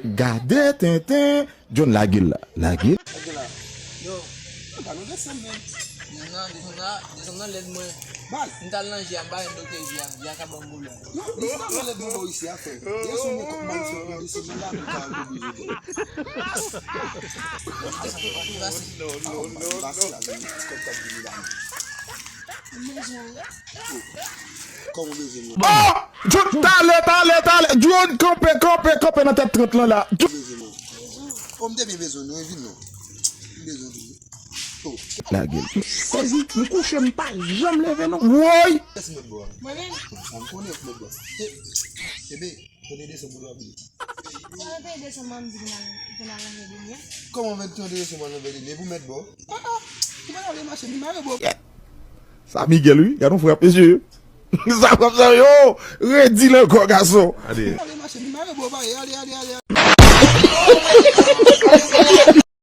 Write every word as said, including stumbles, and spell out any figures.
Gade tenten. John, lage l la. Lage l. Lage la. Yo. Yo, pa nou desann, men. Desann nan, desann nan, desann nan lèd mwen. Baz. M t al nan je a, m pa menm bloke je a. Je a ka ban m pwoblèm. Non, desann nan lèd mwen bò isi a fè. Yè sou mwen kòk mwen sot mwen desann nan la, mwen ka al oblije bò. Non, non, non, non. Kòb k ap vini la. Kòman w bezwen mwen? Oh! John, talè, talè, talè. John, kanpe, kanpe, kanpe nan tèt trant lan la. John. Bezwen mwen. Oh, m te byen bezwen nou, vin non. M bezwen vin. Oh. Lage l. Sezi, m kouche, m pa janm leve non. Woy! Kiyès mèt bò a? Mwen menm. Sa m konnen mèt bò a. E, ebe, tande desann pou nou abite. Sa mwen te desann mwen, m di pou n al, pou n al nan Jèdini a. Kòman mèt tande desann mwen nan Jèdini? E pou mèt bò? Ah, ah. Ou pa ta vle mache, vin mare bò. Sa Miguel, wi. Gade yon frap, mesye. Sa frap sa, yo. Redi l ankò, gason. Ade. Ale, mache, vin mare bò, ale, ale, ale, ale.